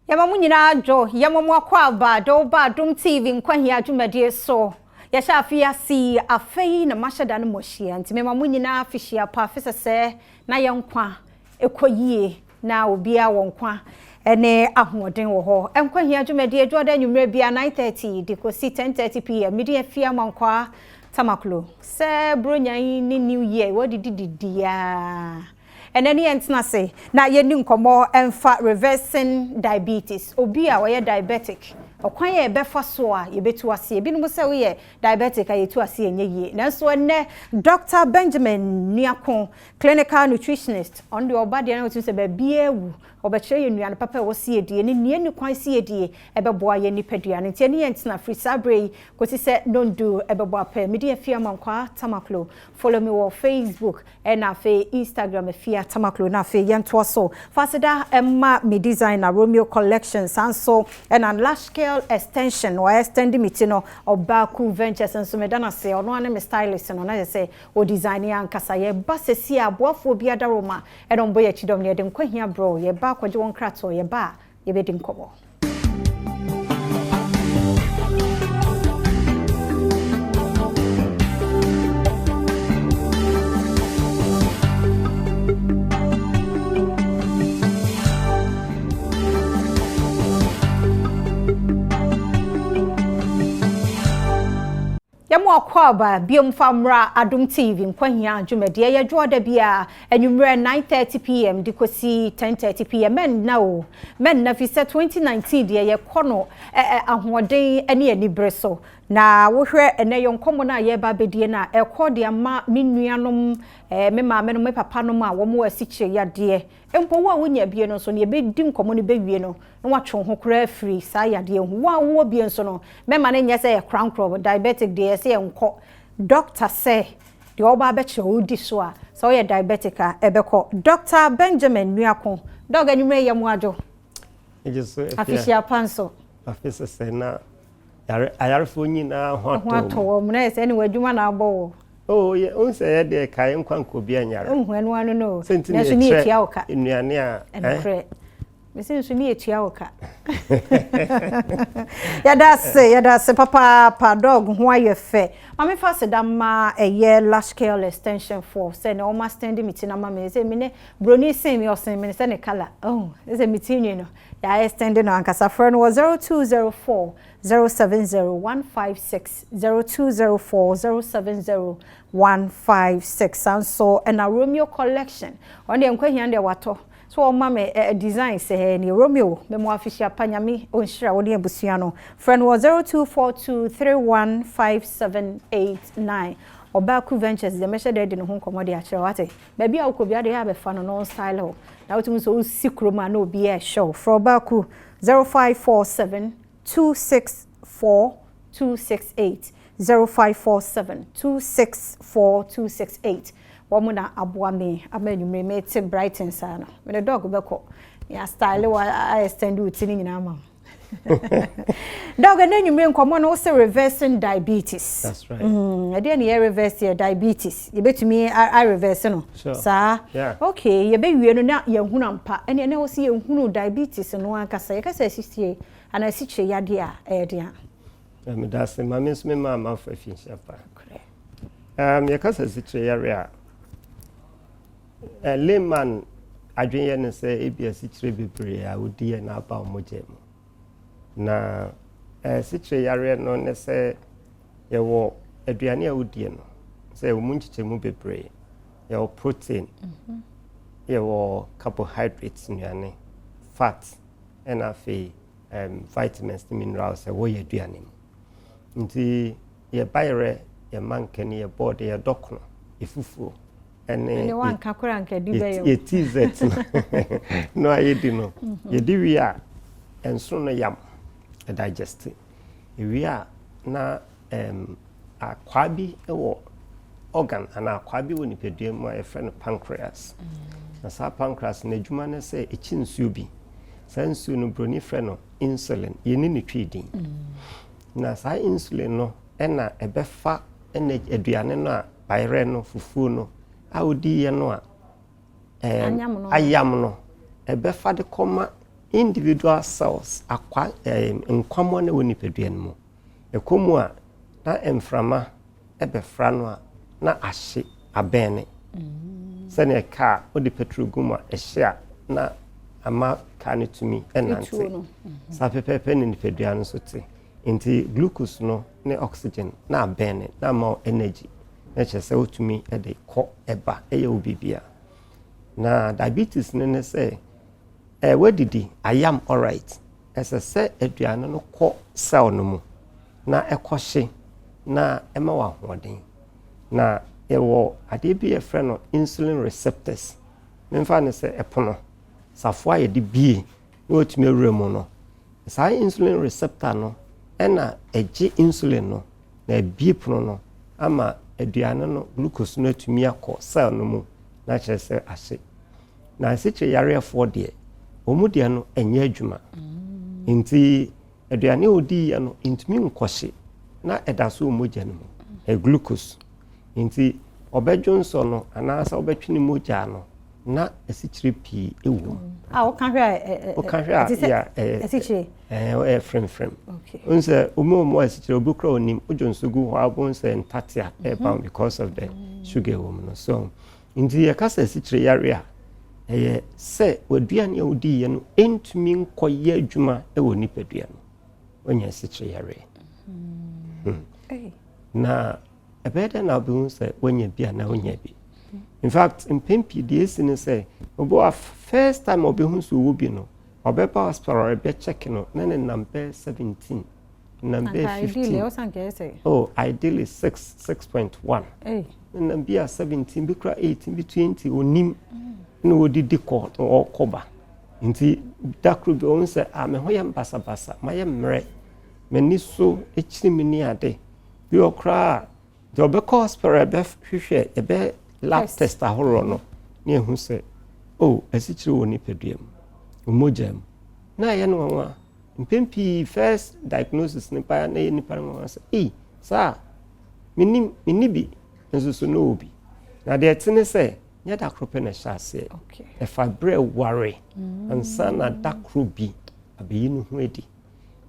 Yɛma mo nyinaa dwo, yɛma mo akwaaba de wo ba Adom TV Nkwahia dwumadie so. Yɛhyɛ afe yi ase yi, afe yi na mahyɛ da ne mo ahyia, nti mema mo nyinaa afehyia pa, afe sɛsɛɛ na yɛn nkwa ɛkɔ yie na obiara wɔ nkwa ne ahoɔden wɔ hɔ. Nkwahia dwumadie dwoɔda anwummerɛ biara 9:30 de kɔsi 10:30 pm. Medi Afie Amankwaa Tamaklo. Sɛ Buronya yi ne New Year yi, wɔadidi didi aa. Ɛnnɛ ne yɛntena ase na yɛnni nkɔmmɔ mfa reversing diabetes, obi a ɔyɛ diabetic, ɔkwan a yɛbɛfa so a yɛbɛtu aseɛ. Ebinom sɛ woyɛ diabetic a yɛtu aseɛ ɛnyɛ yie. Nanso ɛnnɛ Doctor Benjamin Nuako, clinical nutritionist, ɔno deɛ ɔba deɛ na wotumi sɛ baabiara awu, ɔbɛkyerɛ yɛn nnuane papa a ɛwɔ sɛ yɛdie ne nea ɛnni kwan sɛ yɛdie ɛbɛboa yɛn nipadua no. Nti ɛne yɛntena firi saa berɛ yi kɔsi sɛ nnɔndu ɛbɛbɔ apɛ. Medi Afie Amankwaa Tamaklo. Follow me wɔ Facebook Ɛna afei Instagram Afia Tamaklo na afei yɛntoa so fa aseda ma me designer Romeo Collection saa nso ɛna Lashkel Extension wa extend me ti no Ɔbaaku Ventures nso meda no ase ɔno ara ne me stylist no na kyerɛ sɛ ɔ design ankasa yɛba sɛsi a aboafoɔ bi adaworoma ɛna ɔmo bɔ yɛn akyi dɔm no yɛde nkwa hia brɛ wo yɛba akɔgye wɔn nkratoɔ yɛba a yɛbɛdi nkɔmmɔ. Yɛma akwaaba biom fa mmra Adom TV Nkwahia dwumadie. Ɛyɛ dwoɔda biara anwummerɛ 9:30 pm de kɔsi 10:30 pm. Mɛnna o, mɛnna firi sɛ 2019 deɛ yɛkɔ no ahoɔden ne anibere so. Na wohwɛ ɛnɛ yɛn nkɔmmɔ no a yɛreba abɛdie no a, ɛkɔ de ama me nuanom, me maame nom, me papa nom a wɔn wɔ asikyire yadeɛ. Mpo wo a wonya bie no nso no, yɛbɛdi nkɔmmɔ no bɛwie no, na watwe wo ho koraa afiri saa yadeɛ ho. Wo a wowɔ bie nso no, mɛma no nyɛ sɛ yɛ korankorɔ, diabetic deɛ yɛsɛ yɛnkɔ doctor sɛ deɛ ɔba abɛkyerɛ wo di so a, sɛ woyɛ diabetic a ɛbɛkɔ. Doctor Benjamin Nuako, Dɔg anwummerɛ yi yɛ mo adwo. Megye so Afia. Afehyia pa nso. Afe sesɛ na yare ayarefoɔ nyinaa ho atɔ wɔn. Ho atɔ wɔn na yɛ sɛ ɛne w'adwuma na abɔ wɔ. Oh yɛ ohun sɛ yɛ deɛ kae nkwa nka obi anyare. Ohun ɛno ano no. Sɛ nti na yɛkyerɛ nnuane a. Ɛnokorɛ. Mese nso ne yɛtua wo ka. Yɛda ase, yɛda ase papaapa. Dog ho ayɛ fɛ. Ma me fa aseda ma ɛyɛ Lashkel extension foɔ sɛ na wɔn astɛnde me ti no ama me. Sɛ me ne broni sen me ɔsen me sɛ ne kala. Oh, sɛ me ti nwi no. Yɛ extend no ankasa. Frɛ no wɔ 0204 070 156 0204 070 156. Saa nso ɛna Romeo Collection. Ɔno deɛ nkwa hia deɛ watɔ. So ɔma me design sɛ ne Romeo me mo afehyia pa Nyame ɔnhyira wo ne abusua no. Frɛ no wɔ 0242315789. Ɔbaaku Ventures deɛ mɛhyɛ da adi ne ho nkɔmmɔ de akyerɛ wo ate. Baabi a wokɔ biara deɛ yɛ abɛfa no na ɔnstyle wo. Na wotumi sɛ wosi kurom a na obi ɛhyɛ wo. Frɛ Ɔbaaku 0547 264 268 0547 264 268. Wɔn na aboa me ama anwummere mete Brighton saa no. Mede dog bɛkɔ. Ya style wa a extend wo ti ne nyinaa ma. Dog ɛnɛ anwummere nkɔmmɔ no wose reversing diabetes. That's right. Ɛdeɛ ne yɛ reverse yɛ diabetes. Yɛbɛtumi a reverse no. Sure. Saa. Yeah. Okay, yɛbɛwie no na yɛhunu ampa. Ɛne ɛnɛ wose yɛhunu diabetes no ankasa. Yɛka sɛ asikyire anaa asikyire yadeɛ a ɛyɛ deɛ a. Meda ase ma me nso me maa amanfo afinhyia pa. Yɛka sɛ asikyire yare a, layman adwene yɛ ne sɛ ebi asikyire bebree a wodi yɛ na aba wɔn mogya mu. Na asikyire yareɛ no ne sɛ yɛwɔ aduane a wodie no sɛ ɛwɔ mu nkyekyɛmu bebree. Yɛwɔ protein, yɛwɔ carbohydrates nnuane, fat, ɛna afei vitamins ne minerals ɛwɔ yɛ aduane mu. Nti yɛ bayerɛ, yɛ mankani, yɛ bɔɔde, yɛ dɔkono, yɛ fufuo, ɛne yɛ TZ no a yɛdi no. Yɛdi wie a, nsono no yam, ɛdigest. Ewie a, na akwaa bi wɔ organ anaa akwaa bi wɔ nipadua mu a yɛfrɛ no pancreas. Na saa pancreas no adwuma ne sɛ ɛkyi nsuo bi. Saa nsuo no broni frɛ no insulin, yɛni ne twi din. Na saa insulin no ɛna ɛbɛfa ɛna aduane no a bayerɛ no, fufuo no a wodi yɛ no a ayam no, ɛbɛfa de kɔma Individual cells, akwa nkwammoa no wɔ nipadua no mu. Ɛkɔ mu a, na mframa ɛbɛfra no a, na ahye abɛn. Sɛnea kaa wode petrol gu mu a, ɛhye a, na ama kaa no tumi ɛnante. Saa pɛpɛɛpɛ ne nipadua no nso te. Nti glucose no ne oxygen na abɛn na ama wo energy, na kyerɛ sɛ wotumi de kɔ ɛba ɛyɛ wo biribia. Na diabetes no ne sɛ wadidi ayam alright, ɛsɛ sɛ aduane no kɔ cell no mu na ɛkɔhye na ɛma wo ahoɔden. Na yɛwɔ adeɛ bi yɛfrɛ no insulin receptors. Memfa no sɛ ɛpono safoa a yɛde bie na watumi awura mu no, saa insulin receptor no ɛna ɛgye insulin no na ebie pono no ama aduane no, glucose no, atumi akɔ cell no mu na kyerɛ sɛ ahye. Na asikyire yareɛfoɔ deɛ, wɔn deɛ no ɛnyɛ adwuma. Nti aduane a odiiɛ no ntumi nkɔhye na ɛda so wɔ mogya no mu, ɛ glucose. Nti ɔbɛdwo nsɔ no anaasɛ ɔbɛtwe ne mogya no na asikyire pii ɛwɔ mu. A woka hwɛ a, woka hwɛ a, yɛ ɛyɛ asikyire. Ɛyɛ fremfrem. N sɛ omi wɔ mu asikyire, obi kura onim wodwo nso gu hɔ a, wobɛhu sɛ ntatea ɛba because of the sugar wɔ mu no. So nti yɛka sɛ asikyire yare a, ɛyɛ sɛ w'aduane a wodiiɛ no ɛntumi nkɔyɛ adwuma wɔ nipadua no, woanya asikyire yare. Na ɛbɛyɛ dɛ na wobɛhu sɛ woanya bi anaa wonya bi? In fact, mpɛn pii deɛ esi ne sɛ obi wa first time a ɔbɛhu sɛ ɔwɔ bi no, ɔbɛba hospital, ɔbɛcheck no na ne nam bɛyɛ 17, nam bɛyɛ 15. Oh, ideally 6, 6.1. Ne nam bi a 17 bi kora, 18 bi, 20, onim na wɔdidi kɔ na ɔkɔ ba. Nti da koro bi ɔhu sɛ, ah, me ho yɛ basabasa, mayɛ mmerɛ, m'ani so akyiri mi ne ade bi wɔ koraa. Deɛ ɔbɛkɔ hospital, ɛbɛhwehwɛ, ɛbɛ lab test ahoroɔ no ne ehu sɛ, oh, asikyire wɔ nipadua mu, mogya mu. Na ɛyɛ no nwanwa. Mpɛn pii first diagnosis ne ba na ɛyɛ nipa no nwanwa sɛ, ei, saa menim menni bi nso so na ɔwɔ bi. Na deɛ ɛte ne sɛ nyɛ da koro pɛ na ɛhyɛ aseɛ, ɛfa berɛ ware ansa na da koro bi abɛyi ne ho adi.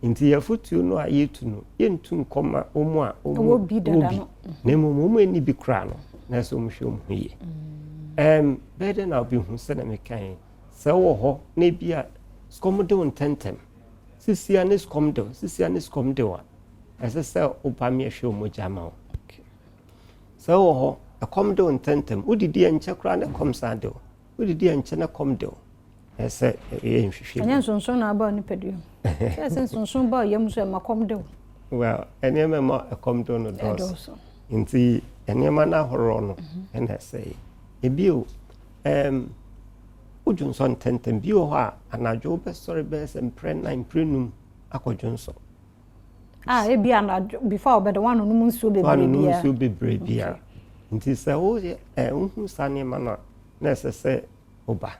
Nti yɛfotuo no a yɛtu no, yɛntu nkɔma wɔn a wɔwɔ bi dada no, na mmom wɔn ani bi koraa no, na ɛsɛ wɔn hwɛ wɔn ho yie. Bɛyɛ dɛ na wobɛhu sɛdeɛ meka yi, sɛ wowɔ hɔ na ebi a sukɔm de wo ntɛntɛm sisia ne sukɔm de wo sisia ne sukɔm de wo a, ɛsɛ sɛ woba mi ɛhwɛ wɔn mogya ma wo. Sɛ wowɔ hɔ, ɛkɔm de wo ntɛntɛm, wodidi ɛnkyɛ koraa ne kɔm san de wo, wodidi ɛnkyɛ ne kɔm de wo, ɛsɛ ɛyɛ nhwehwɛ. Ɛnyɛ nsonson na aba nipadua mu sɛ nsonson ba yam so ɛma kɔm de wo? Well, nneɛma ma ɛkɔm de wo no dɔɔso, nti nneɛma no ahoroɔ no ɛna ɛsɛ yɛ. Ebio, wodwo nsɔ ntɛntɛm bi wɔ hɔ a, anadwo wobɛsɔre bɛyɛ sɛ mprɛ nan, mprɛ num akɔdwo nsɔ. A ebi anadwo before ɔbɛda, wanonom nsuo bebree wanonom nsuo bebree bia. Nti sɛ woyɛ wohu saa nneɛma no a, na ɛsɛ sɛ woba.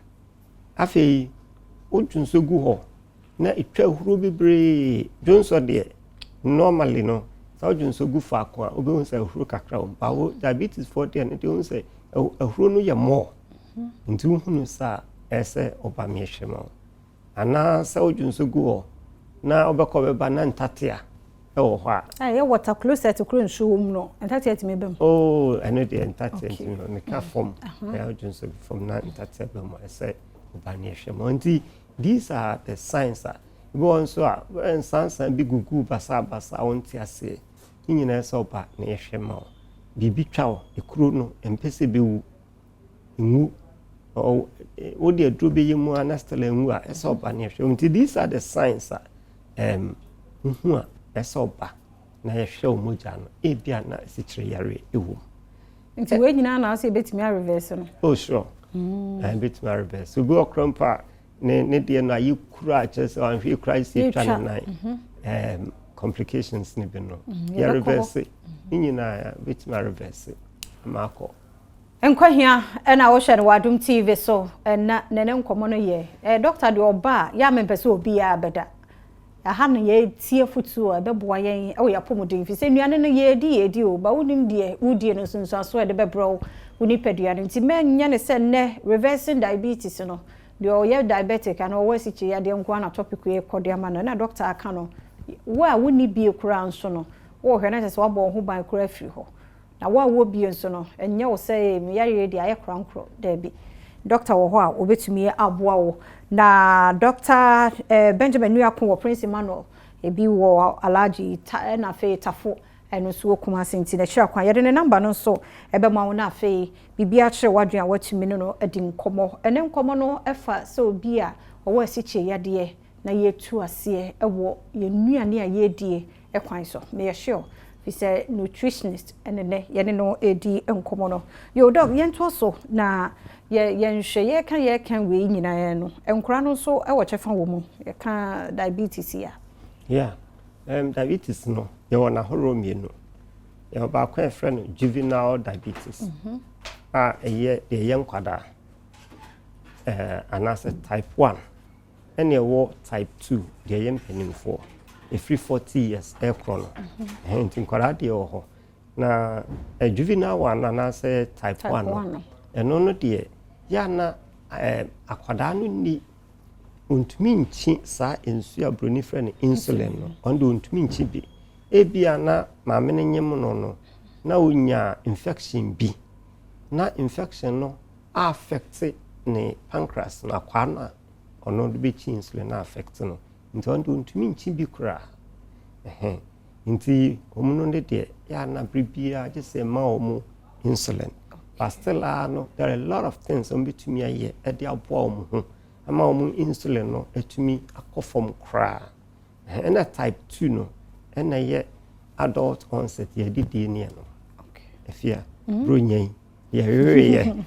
Afei wodwo nso gu hɔ na etwa ahuro bebree. Dwonsɔ deɛ, normally no, sɛ wodwo nso gu faako a, wobɛhu sɛ ahuro kakra wɔ mu. Ba diabetes foɔ deɛ no deɛ, wohu sɛ ahuro no yɛ more. Nti wohunu saa, ɛsɛ ɔba mmiɛhwɛ ma wo. Anaa sɛ wodwo nso gu hɔ na wobɛkɔ bɛba na ntatea ɛwɔ hɔ a. Ɛyɛ water closet kuro nsuo wɔ mu no, ntatea tumi bɛ mu? Oh, ɛno deɛ ntatea ntumi bɛ. Meka fam, ɛyɛ wodwo nso gu fam na ntatea bɛ mu a, ɛsɛ ɔba mmiɛhwɛ ma wo. Nti these are the signs a ebi wɔ nso a nsansan bi gugu basabasa a wɔnte aseɛ. Ne nyinaa sɛ ɔba na yɛhwɛ ma wo. Biribi twa wo, ekuro no mpɛ sɛ bɛwu, nwu, wode aduro bɛyɛ mu a na still nwu a, ɛsɛ ɔba na yɛhwɛ. Nti these are the signs a wohu a, ɛsɛ ɔba na yɛhwɛ wo mogya no, ebi a na asikyire yare ɛwɔ mu. Nti wei nyinaa na asɛ ebɛtumi areverse no? Oh, sure, ɛbɛtumi areverse. Obi wɔ kora mpo a ne deɛ no ayɛ kura a kyerɛ sɛ wanhwɛ kura si atwa ne nan, complications ne bi no, yɛ reverse ne nyinaa, bɛtumi areverse ama akɔ. Nkɔhia ɛna wohwɛ no wɔ Adom TV so. Ɛna ne ne nkɔmmɔ no yɛ doctor deɛ, ɔba a yɛ a mempɛ sɛ obiara bɛda ɛha no. Yɛtie fotuo a ɛbɛboa yɛn ɛwɔ yɛn apɔmuden, fi sɛ nnuane no yɛdi yɛdi o ba, wonim deɛ wodie no nsunsuanso a ɛde bɛbrɛ wo wo nipadua no. Nti mɛnyɛ ne sɛ nnɛ reversing diabetes no. Deɛ ɔyɛ diabetic anaa ɔwɔ asikyire yadeɛ nko ara na topic yi kɔ de ama no. Ɛna doctor aka no, wo a wonni bie koraa nso no, worehwɛ na kyerɛ sɛ woabɔ wo ho ban koraa afiri hɔ. Na wo a wowɔ bie nso no, ɛnyɛ wo sɛ ee me yareɛ yi deɛ ayɛ korankorɔ. Daabi. Doctor wɔ hɔ a ɔbɛtumi aboa wo. Na Doctor Benjamin Nuako wɔ Prince Emmanuel, ebi wɔ Alhaji, ɛna afei Tafo Ɛno nso wɔ Kumasi nti n'akyiri akwan. Yɛde ne number no nso bɛma wo na afei biribi akyere w'adwene a woatumi ne no adi nkɔmmɔ. Ɛnnɛ nkɔmmɔ no fa sɛ obi a ɔwɔ asikyire yadeɛ na yɛretu aseɛ wɔ yɛn nnuane a yɛredie kwan so. Meyɛ sure firi sɛ nutritionist ne nnɛ yɛne no redi nkɔmmɔ no. Yo Doc, yɛntoa so na yɛ yɛnhwɛ yɛreka yɛreka wei nyinaa no, nkwadaa no nso wɔ kyɛfa wɔ mu, yɛka diabetes yi a. Yeah. Um, diabetes no, yɛwɔ n'ahorow mmienu. Yɛwɔ baako a yɛfrɛ no juvenile diabetes mm -hmm. a ɛyɛ deɛ ɛyɛ nkwadaa uh, anaasɛ type 1 ɛne ɛwɔ type 2 deɛ ɛyɛ mpanimfoɔ ɛfiri 40 years ɛkorɔ no mm -hmm. nti nkwadaa deɛ wɔ hɔ na uh, juvenile one anaasɛ type 1 no ɛno no deɛ yɛ ana uh, akwadaa no ni Ontumi nkyi saa nsu a buroni frɛ no insulin no, ɔno deɛ ontumi nkyi bi. Ebia na maame no nyem no no, na onya infection bi, na infection no affect ne pancreas no, akwaa no a ɔno de bɛkyi insulin no affect no. Nti ɔno deɛ ontumi nkyi bi koraa. Ɛhɛn. Nti wɔn no ne deɛ, yɛ a na bere biara gye sɛ ma wɔn insulin. But still ara no, there are a lot of things wɔn bɛtumi ayɛ de aboa wɔn ho ama wɔn insulin no atumi akɔ fam koraa. Ɛna type 2 no, ɛna ɛyɛ adult onset, yɛdidie ne ɛno. Afia, mm. bronya yi, yɛweweyɛ,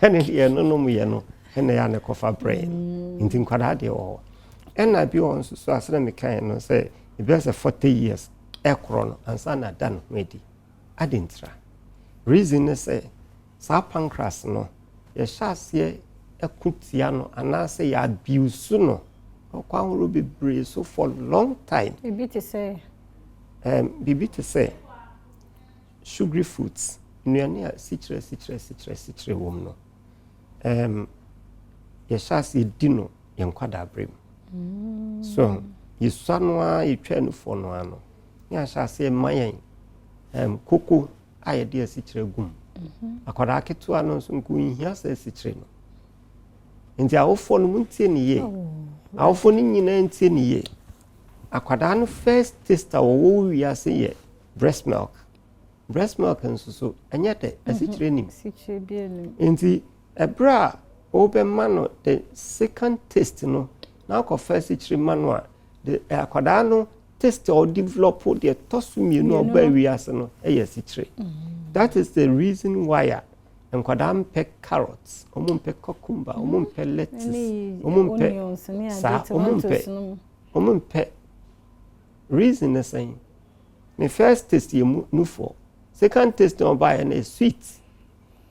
ɛne deɛ ɛnonom yɛ no, ɛna ɛyɛ a ne kɔfa brɛ yɛn. Mm. Nti nkwadaa deɛ wɔ hɔ. Ɛna bi wɔ nso so asɛnɛ mekaeɛ no sɛ ebi sɛ 40 years ɛkorɔ no ansa na ada ne ho adi. Adi ntira. Reason ne sɛ Saa pancreas no, yɛhyɛ aseɛ ko tia no anaasɛ yɛ abuse no ɔkwan ahorow bebree so for long time. Biribi te sɛ? Um, biribi te sɛ sugary foods, nnuane a sikyerɛ sikyerɛ sikyerɛ sikyerɛ wɔ mu no. Um, yɛhyɛ aseɛ di no yɛn nkwadaa berɛ mu. Mm. So, yɛsua no ara, yɛtwa nufoɔ no ara no, ne ahyɛ aseɛ ma yɛn um, koko a yɛde asikyire gu mu. Akwadaa ketewa no nso nko nhia sɛ asikyire no. Nti awofoɔ no montie ne yie. Oh. Awofoɔ no nyinaa ntie ne yie. Akwadaa no first taste a wɔwɔ wiase yɛ breast milk. Breast milk nso so ɛnyɛ dɛ mhm. asikyire nim. Nti ɛberɛ a wobɛma no the second taste no na akɔfa asikyire ma no a De akwadaa no taste a ɔdevelop deɛ ɛtɔ so mmienu a ɔba wiase no yɛ asikyire. Mm. That is the reason why a nkwadaa mpɛ carrots, wɔn mpɛ cucumber, wɔn mm. mpɛ lettuce, wɔn mpɛ saa, wɔn mpɛ, wɔn mpɛ. Reason ne sɛn? Ne first taste yɛ mu nufoɔ, second taste na ɔbaeɛ no yɛ sweet.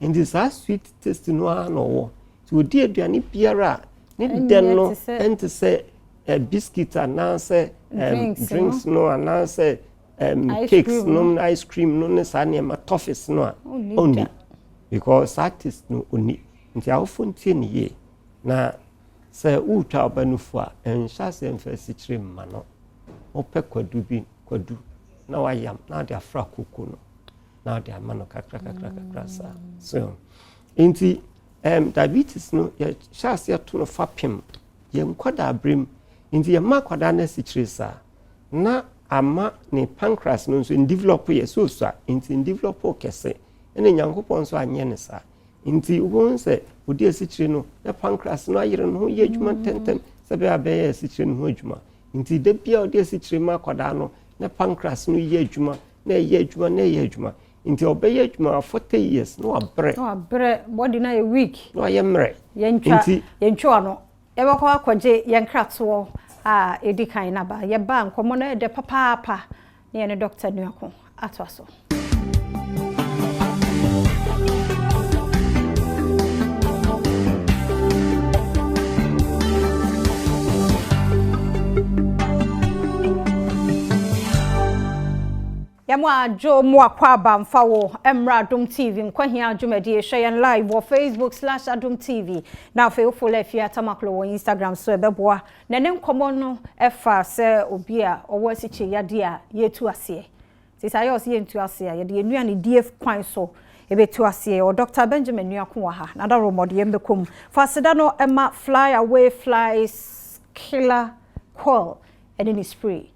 Nti saa sweet taste no ara na ɔwɔ. Nti ɔdi aduane biara a, ne dɛ no ɛnte sɛ eh, biscuit anaasɛ um, drinks no anaasɛ um, cakes no ice cream no ne saa nneɛma toffees no a ɔnni because saa taste no ɔnni. Nti awofo ntie ne yie na sɛ wotwa ɔba nufu a ɛnhyɛ aseɛ mfa asikyire mma no. Wopɛ kwadu bi kwadu na wayam na wode afra koko no. na ɔde ama no kakra kakra kakra saa so nti um, diabetes no yɛhyɛ aseɛ to no fapem yɛn nkwadaa berɛ mu nti yɛma akwadaa no asikyire saa na ama ne pancreas no nso ndevelop yɛ so osua nti ndevelop kɛse ɛna nyankopɔn nso anyɛ ne saa nti wobɛhu sɛ ɔdi asikyire no na pancreas no ayere no ho yɛ adwuma ntɛntɛm sɛ bɛyɛ abɛyɛ asikyire no ho adwuma nti da bia ɔde asikyire ma akwadaa no na pancreas no yɛ adwuma na ɛyɛ adwuma na ɛyɛ adwuma nti ɔbɛyɛ adwuma 40 years na wabrɛ na wabrɛ body na yɛ weak na wayɛ mmerɛ yɛntwa yɛntwa no yɛbɛkɔ akɔgye yɛn kratoɔ a ɛdi kan no aba yɛba nkɔmmɔ no ɛdɛ papaapa ne yɛne Dr. Nuako atoa so. Yɛma Mɛmo adwo mo akɔ aba mfa wo mmra Adom TV Nkwahia dwumadie. Hwɛ yɛn live wɔ Facebook/Adom TV na afei wo follow Afia Tamaklo wɔ Instagram so, ɛbɛboa. Na ne nkɔmmɔ no ɛfa sɛ obi a ɔwɔ asikyire yadeɛ a yɛtu aseɛ. Nti sɛ ayɛ ɔsɛ yɛntu aseɛ a, yɛde yɛn nnuane die kwan so ɛbɛtu aseɛ. Wɔ Dr. Benjamin Nuako wɔ ha na daworo mmɔde yɛn bɛkɔ mu. Fa aseda no ɛma Fly Away Flies Killer Coil ɛne ne spray.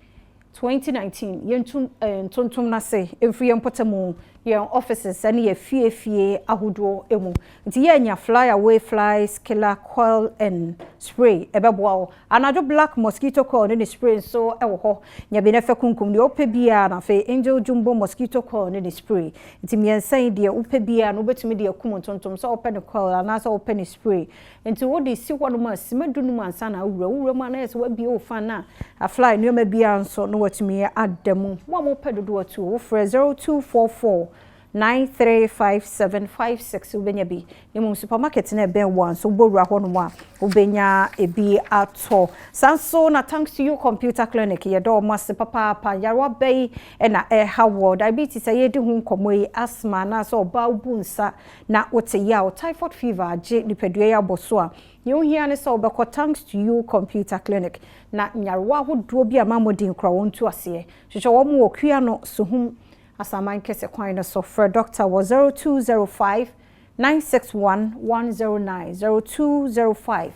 2019 yɛntu ntontom n'ase mfiri yɛn mpɔtamu, yɛn offices ne yɛn fiefie ahodoɔ mu. Nti yɛnya Fly Away Flies Killer Coil and Spray, ɛbɛboa wo. Anadwo Black Mosquito Coil ne ne spray nso ɛwɔ hɔ. Nya bi na fɛ kunkum deɛ wopɛ biara. Na afei Angel Jumbo Mosquito Coil ne ne spray. Nti mmiɛnsa yi deɛ wopɛ biara no, wobɛtumi de akum ntontom, sɛ wopɛ ne coil anaasɛ wopɛ ne spray. Nti wode si hɔ nom a, sima 15 ansa na awura wowura mu, anayɛ sɛ wabie wo fan na afly nneɛma biara nso na watumi ada mu. Mo a mopɛ dodoɔ tu, wofrɛ 0244 935756, wobɛnya bi. Na mmom supermarket no ɛbɛn wɔ nso, wobɔwura hɔ nom a, wobɛnya ebi atɔ. Saa nso na Thanks to You Computer Clinic, yɛdɔ ɔmo ase papaapa. Yarewa bɛyi ɛna ɛha wɔ diabetes a yɛdi ho nkɔmmɔ yi, asthma anaasɛ ɔbaa wobu nsa na wote yaw, typhoid fever agye nipadua yi abɔ so a, nea ohia ne sɛ wobɛkɔ Thanks to You Computer Clinic na nyarewa ahodoɔ bi a mamɔdi nkora wɔn ntu aseɛ. Hwehwɛ wɔn wɔ kua no Suhum Asaman Kɛse kwan no so. Frɛ doctor wɔ 0205 961 109, 0205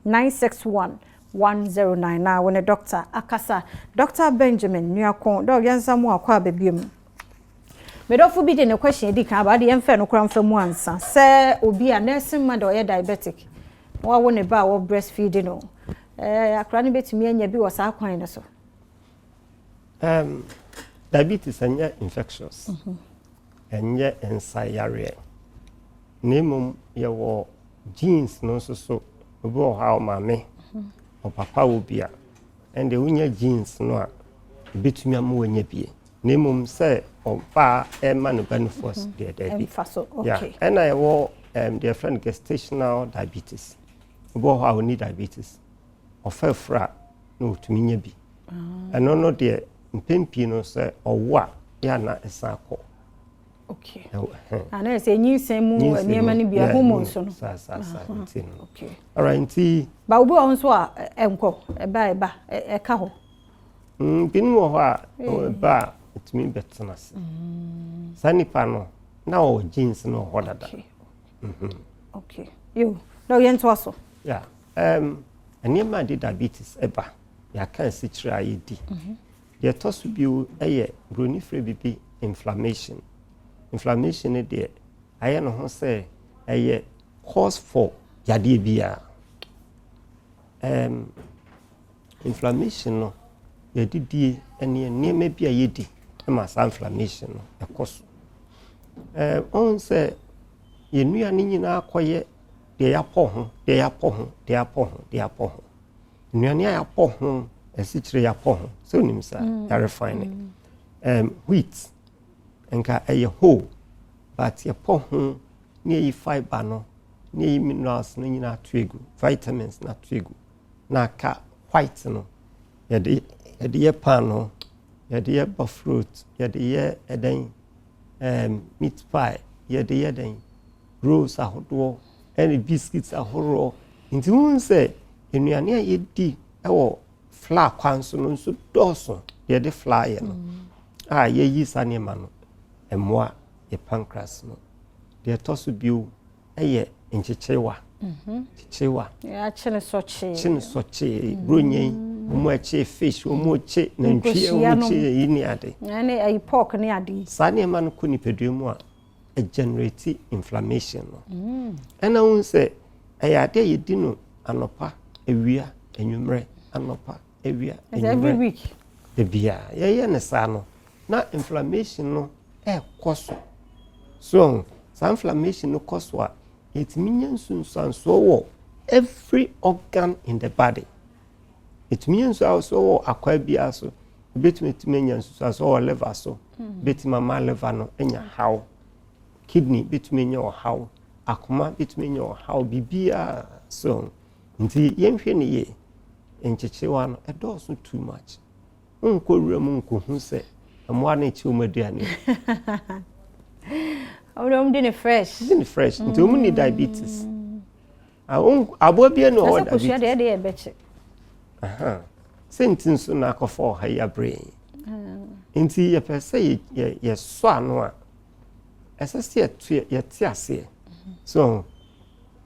961 109 na wɔne doctor akasa, Dr. Benjamin Nuako. Dɔg, yɛnsa mu akɔ abɛbie mu. Medɔfo bi de ne question edi kan aba de, yɛmfɛ no kora mfa mu ansa sɛ obi a nursing mother ɔyɛ diabetic na wawo ne ba a wɔ breastfeeding no, akora no bɛtumi anya bi wɔ saa kwan no so? Diabetes ɛnyɛ infectious, ɛnyɛ nsayareɛ, na mmom yɛwɔ genes no nso so. Obi wɔ hɔ a ɔmaame, ɔpapa wɔ bi a, ɛnde wonya genes no a, ebɛtumi ama wanya bie. Na mmom sɛ ɔbaa ɛma no ba nufoɔ so deɛ, daabi. Ɛmfa so. Yeah. Ɛna yɛwɔ deɛ yɛfrɛ no gestational diabetes. Obi wɔ hɔ a ɔni diabetes, ɔfa afuru a na ɔtumi nya bi. Ɛno no deɛ, mpɛn pii no sɛ ɔwo a, yɛ ana ɛsan kɔ. Okay. Ana sɛ nyinsɛn mu nneɛma no bi a hormones no. Saa saa saa, nti no. Alright, nti. Ba obi wɔ hɔ nso a ɛnkɔ, ɛba ɛba ɛka hɔ. Binom wɔ hɔ a ɛba a, ɛtumi bɛtena ase. Saa nipa no na ɔwɔ genes no wɔ hɔ dada. Okay. Yo, na yɛn to so. Yeah. Nneɛma a de diabetes ɛba, yɛaka asikyire a yɛdi. Deɛ ɛtɔ so bio yɛ buroni frɛ bibi inflammation. Inflammation no deɛ, ayɛ ne ho sɛ ɛyɛ cause for yadeɛ biara. Inflammation no, yɛdidie ne nneɛma bi a yɛdi ma saa inflammation no ɛkɔ so. Ɔhu sɛ yɛn nnuane nyinaa kɔyɛ deɛ yɛapɔ ho, deɛ yɛapɔ ho, deɛ yɛapɔ ho, deɛ yɛapɔ ho. Nnuane a yɛapɔ ho, asikyire yɛapɔ ho, sɛ onim saa, yɛarefine. Wheat nka ɛyɛ whole, but yɛpɔ ho ne yɛyi fibre no ne yɛyi minerals no nyinaa ato egu, vitamins no ato egu, na aka white no. Yɛde yɛ paano, yɛde yɛ bofrot, yɛde yɛ ɛdɛn, meat pie, yɛde yɛ dɛn, rolls ahodoɔ ɛne biscuits ahoroɔ. Nti wohu sɛ nnuane a yɛdi ɛwɔ flour kwan so no nso dɔɔso. Yɛde flour yɛ no a, yɛyi saa nneɛma no, ɛmmoa yɛ pancreas no. Deɛ ɛtɔ so bio ɛyɛ nkyekyewa, kyekyewa. Yɛakye ne sɔkyee. Kye ne sɔkyee, buronyen, wɔn akye fish, wɔn akye nantwie, Nkosua wɔn nom. akye yi ne ade. Ɛne ayi, pork ne ade yi. Saa nneɛma no kɔ nipadua mu a, ɛgenerate inflammation no. Ɛna wohu sɛ ɛyɛ ade a yɛdi no anɔpa, awia, anwummerɛ, anɔpa, awia, Ɛsɛ every anwummerɛ week. Ebia yɛyɛ ne saa no, na inflammation no ɛɛkɔ so. So saa inflammation no kɔ so a, yɛtumi nya nsunsuansoɔ wɔ every organ in the body. Ɛtumi nya nsunsuansoɔ wɔ akwaa biara so. Ebɛtumi tumi anya nsunsuansoɔ wɔ liver so, bɛtumi ama liver no anya haw, kidney bɛtumi anya ɔhaw, akoma bɛtumi anya ɔhaw, biribiara so. Nti yɛnhwɛ ne yie, nkyekyewa no ɛdɔɔso too much. Nkɔ wura mu nkɔhu sɛ Mmoa no kye wɔn aduane. Wɔn de wɔn di ne fresh. Di ne fresh nti wɔn ni diabetes. Aboa bi na ɔwɔ diabetes. Ɛsɛ kosua deɛ ɛde yɛ bɛkye. Sɛ nti nso na akɔfa ɔha yi abrɛ yɛn. Nti yɛpɛ sɛ yɛsɔ ano a, ɛsɛ sɛ yɛto yɛte aseɛ. So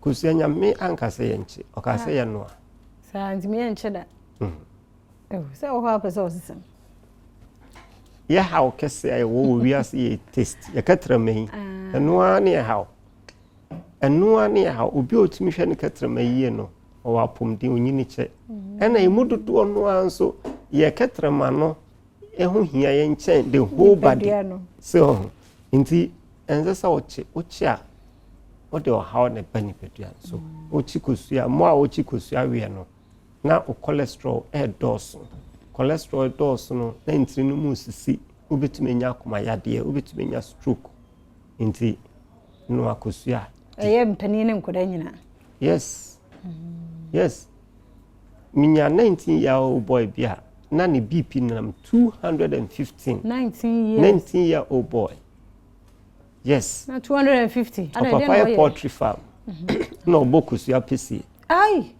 kosua Nyame anka sɛ yɛnkye, ɔka sɛ yɛnoa. Saa nti yɛnkye da. Sɛ wɔ hɔ a pɛ sɛ ɔsesa. Yɛ haw kɛse a yɛwɔ wɔ wiase yɛ taste, yɛ kɛtrɛma yi. Ɛno ara ne yɛ haw. Ɛno ara ne yɛ haw. Obi a otumi hwɛ ne kɛtrɛma yie no, ɔwɔ apɔmuden, onyini kyɛ. Ɛna emu dodoɔ no ara nso, yɛ kɛtrɛma no ɛho hia yɛn nkyɛn the whole body. So nti ɛnsɛ sɛ ɔkye, ɔkye a ɔde ɔhaw na ɛba nipadua no so. Ɔkye kosua, mmoa a ɔkye kosua weɛ no, na o cholesterol ɛɛdɔɔso. Cholesterol dɔɔso no, na ntini no mu sisi, wobɛtumi anya akoma yadeɛ, wobɛtumi anya stroke. Nti noa kosua. Ɛyɛ mpanin ne nkwadaa nyinaa. Yes. Yes. Minya 19 year old boy bi a na ne BP nam 215. 19 years. 19 year old boy. Yes. Na 250. Ɔpapa yɛ poultry farm. Na ɔbɔ kosua pɛsie. Ai.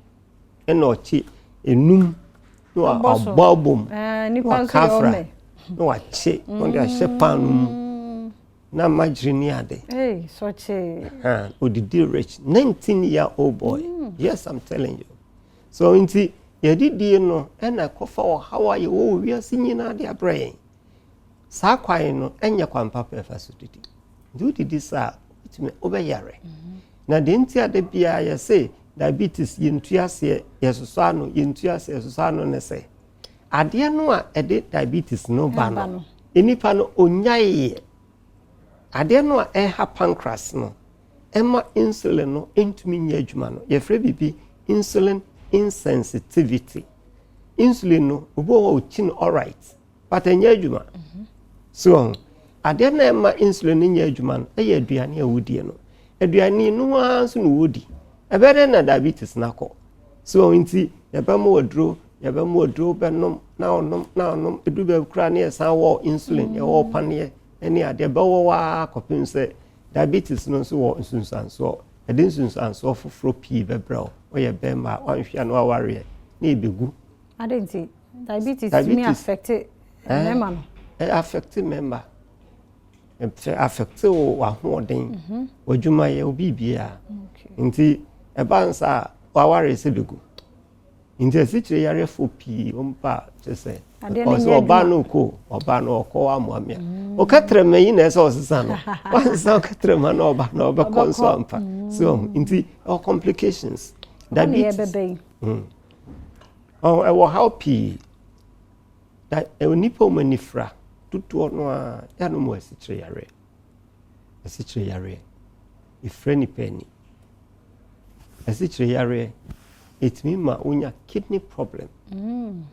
Ɛna ɔkye enum na wabɔ abom na waka afra na wakye na ɔde ahyɛ pan no mu na margarine ni ade. Hey, sɔkye. Odidi rich 19 year old boy. Yes, I'm telling you. So nti yɛdidie no ɛna ɛkɔfa ɔhaw a yɛwɔ wɔ wiase nyinaa de abrɛ yɛn. Saa kwan no ɛnyɛ kwan papa ɛfa so didi. Nti wodidi saa wotumi wobɛyare. Na deɛ nti ade biara yɛse diabetes yɛntu aseɛ, yɛsosɔ ano, yɛntu aseɛ, yɛsosɔ ano ne sɛ adeɛ no a ɛde diabetes no ba no, nipa no onyaeɛ. Adeɛ no a ɛha pancreas no ɛma insulin no ntumi nyɛ adwuma no, yɛfrɛ biribi insulin insensitivity. Insulin no obi wɔ hɔ a ɔkyi no alright, but ɛnyɛ adwuma. So adeɛ no a ɛma insulin no nyɛ adwuma no ɛyɛ aduane a wodie no. Aduane no ara nso na wodi. Ɛbɛyɛ dɛn na diabetes no akɔ? So nti yɛbɛma waduro, yɛbɛma waduro bɛnom na ɔnom na ɔnom, edu baabi koraa ne yɛsan wɔ insulin, yɛwɔ paneɛ ne adeɛ bɛwɔ waa kɔpem sɛ diabetes no nso wɔ nsunsuansoɔ. Ɛde nsunsuansoɔ foforɔ pii bɛbrɛ wo. Woyɛ bɛrima a wanhwɛ a na wawareɛ na ɛbɛgu. Ade nti diabetes tumi affect mmarima no? Ɛ affect mmarima. Ɛfɛ affect wo w'ahoɔden, w'adwumayɛ, wo biribiara. Nti ɛba nsa a waware sɛ bɛgu. Nti asikyire yarefoɔ pii wɔn ba kyerɛ sɛ ɔsɛ ɔbaa no kɔ, ɔbaa no ɔkɔ amoa mea. Ɔkɛtrɛma yi na ɛsɛ ɔsesa no. Wansesa ɔkɛtrɛma na ɔba na ɔbɛkɔ nso ampa. So nti ɛwɔ complications. Diabetes. Ɛwɔ haw pii. Da onipa wɔn ani fra dodoɔ no a yɛanom wɔ asikyire yareɛ. Asikyire yareɛ efura nipa ani. Asikyire yareɛ etumi ma wonya kidney problem.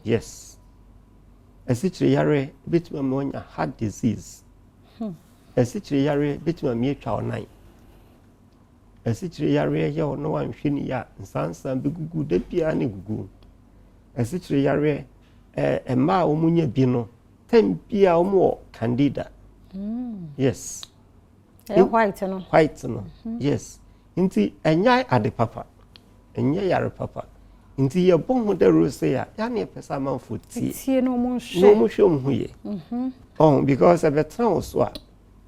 Yes. Asikyire yareɛ ebetumi ama wonya heart disease. Asikyire yareɛ ebetumi ama etwa ɔnan. Asikyire yareɛ yɛ wo na wanhwɛ ne yie a nsansan bɛgugu da biara ne gugu. Asikyire yareɛ mmaa a wɔn nya bi no time biara wɔn wɔ candida. Yes. Ɛyɛ white no. White no. Yes. Nti ɛnyɛ ade papa. Ɛnyɛ yare papa. Nti yɛbɔ ho dawuro sɛ a yɛa ne yɛpɛ sɛ amanfoɔ tie. Tie na wɔn nhwɛ. Na wɔn hwɛ wɔn ho yie. Ɔho because ɛbɛtena wo so a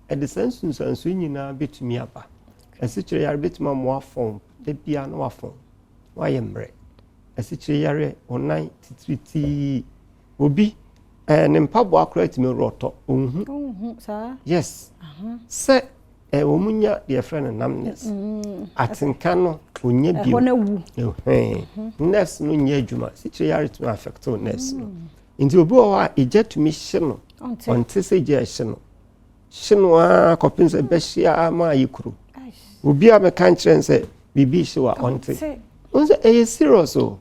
ɛde saa nsunsuansoɔ nyinaa bɛtumi aba. Asikyire yare bɛtumi ama wafɔn da biara na wafɔn wayɛ mmerɛ. Asikyire yare ɔnan titiritii obi ne mpaboa koraa tumi rɔtɔ ɔnhu. Ɔnhu saa. Yes. Sɛ wɔn nya deɛ yɛfrɛ no numbness. Atenka no ɔnya bio. Ɛhɔ no awu. Nerves no nyɛ adwuma. Asikyire yare tumi affect wo nerves no. Nti obi wɔ hɔ a egya tumi hye no. Ɔnte sɛ egya ɛhye no. Hye no ara kɔpem sɛ bɛhye ara ma ayɛ kuro. Obi a mɛka nkyerɛ no sɛ biribi hye wa ɔnte. Wɔn sɛ ɛyɛ serious o.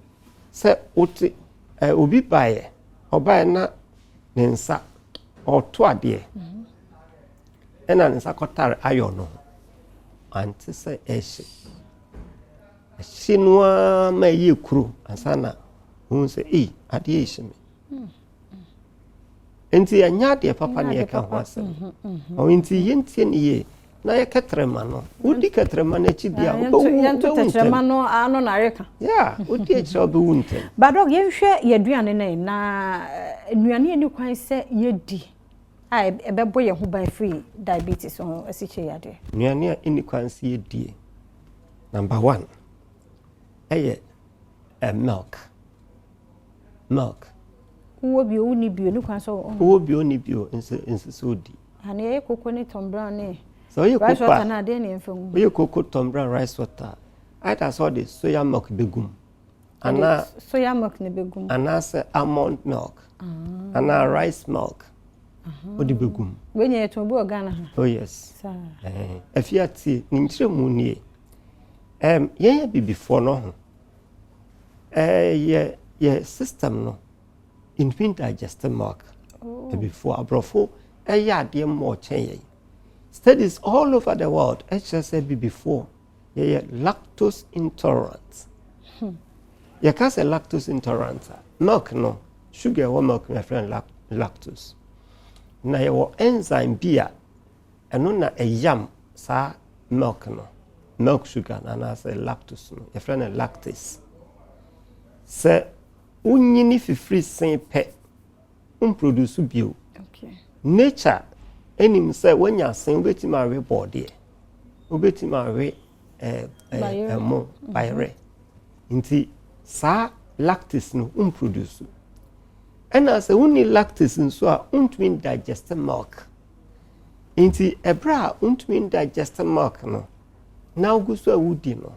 Sɛ wote obi baeɛ, ɔbaeɛ na ne nsa ɔto adeɛ. Ɛna ne nsa kɔtare ayɔ no ho. Ante sɛ ɛhye. Ɛhye no ara ma ɛyɛ kuro ansa na ohun sɛ ei adeɛ ɛhye me. Nti ɛnyɛ adeɛ papa ne yɛka ho asɛm. Ɔno nti yɛntie ne yie na yɛ kɛtrɛma no. Wodi kɛtrɛma no akyi di a, wobɛwu Yɛnto wobɛwu ntɛm. Tɛkyerɛma no ano na areka. Yeah, wodi akyire a, wobɛwu ntɛm. But Doc, yɛnhwɛ yɛ aduane no na nnuane ani kwan sɛ yɛdi a ɛbɛbɔ yɛn ho ban firi diabetes ho, asikyire yadeɛ. Nnuane a ɛni kwan sɛ yɛdie, number one ɛyɛ milk, milk. Wowɔ bio, wonni bio, ne kwan sɛ ɔno. Wowɔ bio, ni bio, nso sɛ odi. Ane yɛyɛ koko ne Tom Brown ne sɛ woyɛ rice koko water a na adeɛ ne yɛmfa ngu. Woyɛ koko, Tom Brown, rice water, either sɛ ɔde soya milk bɛgu mu anaa soya milk ne bɛgu mu. Anaasɛ almond milk anaa rice milk wode bɛgu mu. Wei nyɛ yɛtɔn bi wɔ Ghana ha? Oh yes. Saa. Afi atie ne nkyerɛmu nie. Yɛn yɛ bibifoɔ no ho yɛ system no ntumi digest milk. Abifoɔ, aborɔfo ɛyɛ adeɛ mmɔ ɔkyɛn yɛn. Studies all over the world ɛkyerɛ sɛ bibifoɔ yɛyɛ lactose intolerant. Yɛka sɛ lactose intolerant a, milk no, sugar ɛwɔ milk no, yɛfrɛ no lactose, na yɛwɔ enzyme bi a ɛno na ɛyam saa milk no, milk sugar no anaasɛ lactose no, yɛfrɛ no lactase. Sɛ wonyini fifiri sen pɛ, womproduce bio. Nature anim sɛ woanya sen, wobɛtumi awe bɔɔdeɛ, wobɛtumi awe Bayerɛ. Ɛmo, bayerɛ. Nti saa lactase no womproduce, ɛna sɛ wonni lactase nso a, wontumi digest milk. Nti ɛberɛ a wontumi digest milk no na wogu so a wodi no,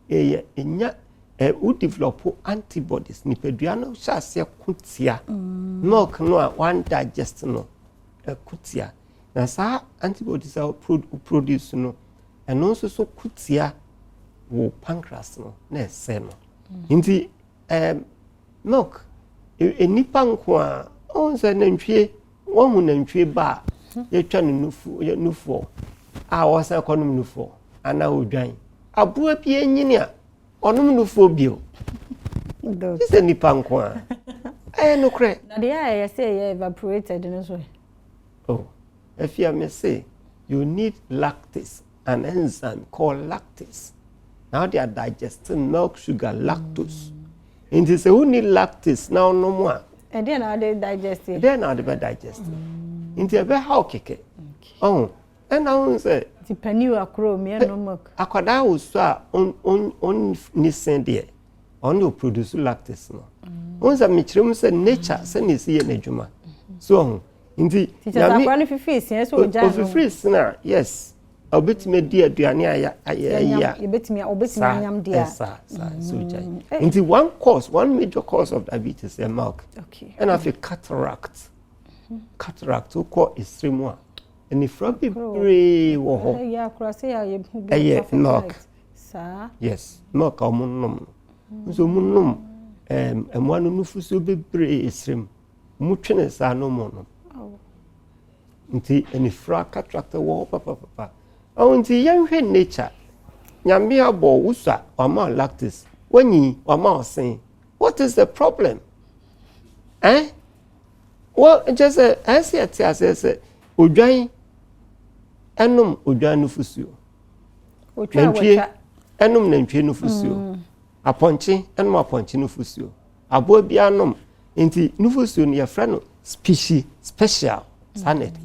ɛyɛ ɛnya ɛ wo develop antibodies. Nipadua no hyɛ aseɛ ko tia milk no a wan digest no, ɛko tia. Na saa antibodies a wo produce no, ɛno nso so ko tia wo pancreas no na ɛsɛ no. Nti milk nipa nko a ɔn sɛ nantwie, wɔn nantwie ba a yɛtwa no nufu, nufoɔ a wɔsan kɔnom nufoɔ anaa odwan aboa bi enyini a ɔnom nufoɔ bio Doc. Sɛ nipa nko a, ɛyɛ nokorɛ. Na deɛ a ɛyɛ sɛ ɛyɛ evaporated no so? Oh, afia, me say you need lactase, an enzyme called lactase. Now they are digesting milk sugar, lactose. Nti sɛ wonni lactase na ɔnom a, Ɛdeɛ na wɔde digest yɛ? Dɛn na wɔde bɛ digest? Nti ɛbɛha wo kɛkɛ. Ɔho ɛna wohu sɛ Nti panin akoro mmienu milk. Akwadaa wɔ so a ɔnni sen deɛ, ɔno de produce lactase no. Wohu sɛ mekyerɛ mu sɛ nature sɛnea ɛsi yɛ n'adwuma so, ɔho nti Nti kyerɛ sɛ akwadaa no fifi sia sɛ ogya no. Ofifiri sen a, yes, ɔbɛtumi adi aduane a ayɛ ayi a Yɛbɛtumi, ɔbɛtumi anyam deɛ a. Saa sɛ ogyae. Nti one cause, one major cause of diabetes yɛ milk. Ɛna afei cataract. Cataract, wokɔ esire mu a, anifra bebree wɔ hɔ. Ɛyɛ akora sɛ yɛ yɛhu bi Ɛyɛ traffic milk. light. Saa. Yes, milk a wɔn nom no nso, wɔn nom ɛmoa no nufusuo bebree esire mu, wɔn twene saa no mu nom. Oh. Nti anifra, cataract wɔ hɔ papapapa. Ɔho nti yɛnhwɛ nature. Nyame abɔ wusa, wama wo lactase, wanyi wama ɔsen. What is the problem? Wɔ nkyɛ sɛ ɛsɛ yɛte aseɛ sɛ odwan ɛnom odwan nufusuo. Otwa a Nantwie wɔtwa. Ɛnom nantwie nufusuo, apɔnkye ɛnom apɔnkye nufusuo, aboa bi anom. Nti nufusuo no yɛfrɛ no species special saa na ɛde.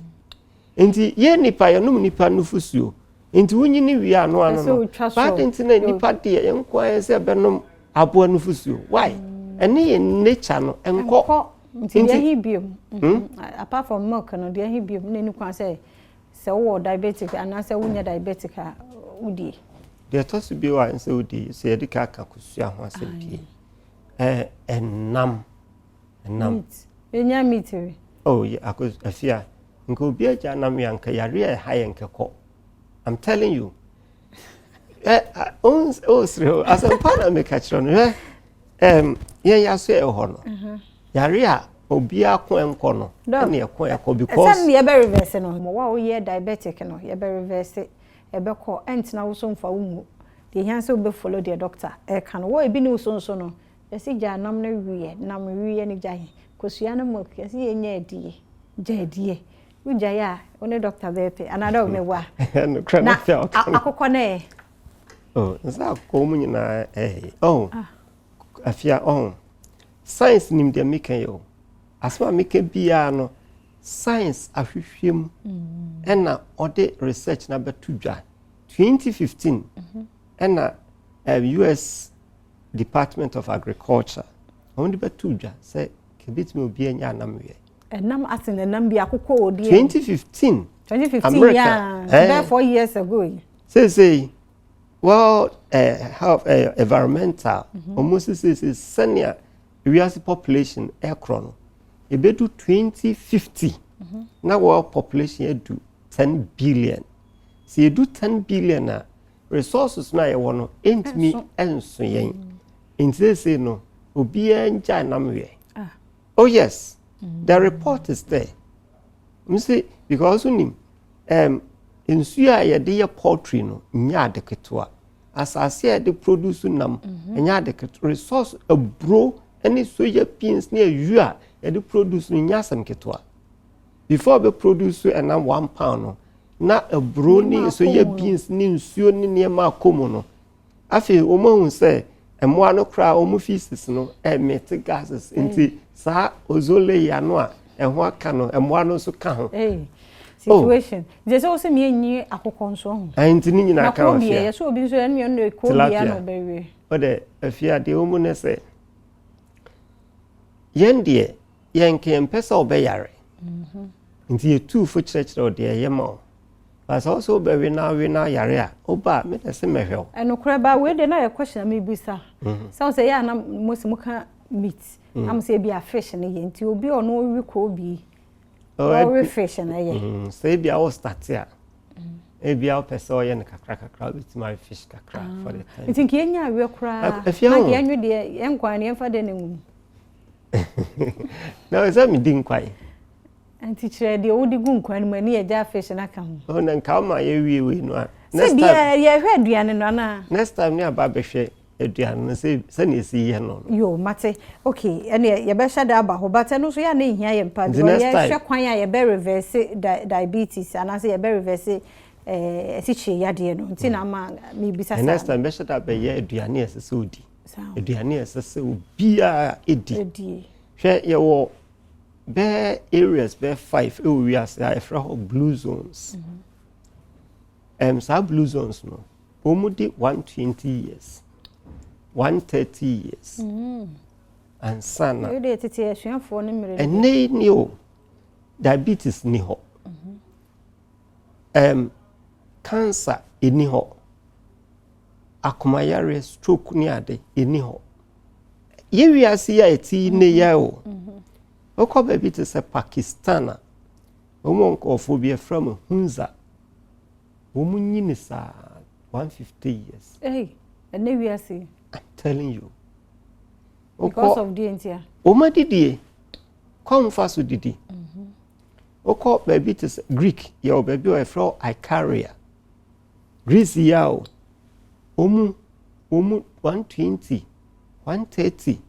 Nti yɛn nipa yɛnom nipa nufusuo, nti wonyini wie ano ano Ɛsɛ no wotwa so. Baade nti na nipa deɛ yɛn nko ayɛ sɛ ɛbɛnom aboa nufusuo, why? Ɛne yɛn nature no ɛnkɔ. Nkɔ. Nti deɛ Nti- ɛhe biom? Apart from milk no, deɛ ɛhe biom na ɛni kwan sɛ wowɔ diabetic anaasɛ wonyɛ diabetic a wodie? Deɛ ɛtɔ so bio a nsɛ wodi, sɛ yɛde ka aka kosua ho asɛm pie, ɛnam, ɛnam. Meat, yɛnya meat we. Oh, yɛ akɔ afia, nka obi agya nam yɛ anka yare a ɛha yɛ nkɛkɔ. I'm telling you. Ɛ a o sere o, asɛmpa na meka kyerɛ no. Hwɛ, yɛn yɛ aso yɛ hɔ no, yare a obiara ko ɛnkɔ no, ɛne ɛko ɛkɔ because Ɛsɛ yɛbɛ reverse no mo wa woyɛ diabetic no, yɛbɛ reverse, ɛbɛkɔ, ɛntena wo so mfa wo ngu. Deɛ ehia sɛ wobɛ follow deɛ doctor ɛka no. Wɔ ebi ne wo so nso no, yɛsi gya nam no wie, nam wie no gya he, kosua no milk, yɛsi yɛnya adie. Gyae die. Wogyae a, wo ne dɔkta bɛyɛ pɛ anaa dɛ ɔmɛwa. Na akokɔ no ɛ? Oh, nsa akokɔ mu nyinaa ɛyɛ. Oh, ah. Afia, oh. Science nim deɛ meka yi o. Asɛm a meka biara no, science ahwehwɛ mu ɛna ɔde research na bɛto dwa. 2015 ɛna US Department of Agriculture wɔn de bɛto dwa sɛ kebetumi obi anya anamweɛ. Ɛnam ase na ɛnam bi akokɔ wɔ deɛ. 2015. 2015 America. Yeah. Eh, 4 years ago yi. Seesei World Health Environmental wɔn sɛ seesei sɛnea wiase population ɛkorɔ no, ebedu 2050 na world population edu 10 billion. Sɛ edu 10 billion a, resources no a yɛwɔ no ntumi nso yɛn. Nti seesei no obiara ngya nam yɛ. Oh yes, the report is there. M say because wonim nsuo a yɛde yɛ poultry no nyɛ ade ketewa, asase a yɛde produce nam nyɛ ade ketewa, resource aburo ne soya beans ne ayu a yɛde produce no nyɛ asɛm ketewa. Before bɛ produce ɛnam 1 pound no, na aburo ne soya beans ne nsuo ne nneɛma akɔ mu no. Afei wɔn ahu sɛ mmoa no koraa wɔn feces no emit gases, nti saa ozone layer no a ɛho aka no, mmoa no nso ka ho. Situation nti sɛ wosɛ mienyi akokɔ nso ho. Nti ne nyinaa ka ho fia. Yɛsɛ obi nso ɛnu ɛnu kobea na ɔbɛwie. Ɔdɛ afia deɛ wɔn mu ne sɛ yɛn deɛ yɛn nka yɛn mpɛ sɛ ɔbɛyare, nti yɛtu fo kyerɛkyerɛ ɔdeɛ ɛyɛ ma wo baasa ɔsɛ wobɛwe na awe na ayare a woba a meda sɛ mɛhwɛ wo. Ɛnokorɛ ba wei de na yɛ question a mebisa sɛ wo sɛ yɛ ana mo sɛ moka meat na mo sɛ ebi a fish no yɛ, nti obi a ɔno ɔwe koobi, ɔwe fish no yɛ. Sɛ ebi a wo start a, ebi a wopɛ sɛ ɔyɛ no kakra kakra, wobɛtumi awe fish kakra for the time. Nti nka yɛnya awe koraa na nka yɛnwe deɛ yɛnkwan no yɛmfa deɛ na ngu mu. Na sɛ medi nkwan. Nti kyerɛ deɛ wode gu nkwan no mu ani yɛgya fish no aka ho. Oh, na nka woma yɛwie wei no a. Next time yɛhwɛ aduane no anaa? Next time ne aba bɛhwɛ aduane no sɛ sɛnea ɛsi yɛ no. Yo, mate. Okay, ɛne yɛbɛhyɛ da aba hɔ, but ɛno nso yɛ a na ɛhia yɛ mpa because yɛhwɛ kwan a yɛbɛ reverse diabetes anaasɛ yɛbɛ reverse asikyire yadeɛ no nti na ama mebisa saa. Next time bɛhyɛ da bɛyɛ aduane a ɛsɛ sɛ odi, aduane a ɛsɛ sɛ obiara ɛdi. Hwɛ, yɛwɔ bɛɛ areas bɛɛ five ɛwɔ wiase a yɛfrɛ hɔ blue zones. Saa blue zones no, wɔn mu di 120 years, 130 years ansa na. Ɛyɛ de tete asuafoɔ no mmerɛ. Ɛnɛ yi ni o, diabetes ni hɔ, cancer ɛni hɔ, akomayareɛ, stroke ne ade ɛni hɔ. Yɛ wiase yi a yɛte yi ne yɛ o, wokɔ baabi te sɛ Pakistan a, wɔn nkurɔfoɔ bi yɛfrɛ mo Hunza, wɔn nyini saa 150 years. Hey, ɛnɛ wiase. I'm telling you. Because of deɛ ntia? Wɔn adidie kɔn fa so didi. Wokɔ baabi te sɛ Greek, yɛwɔ baabi a yɛfrɛ Icaria, Greece yi a o, wɔn 120, 130,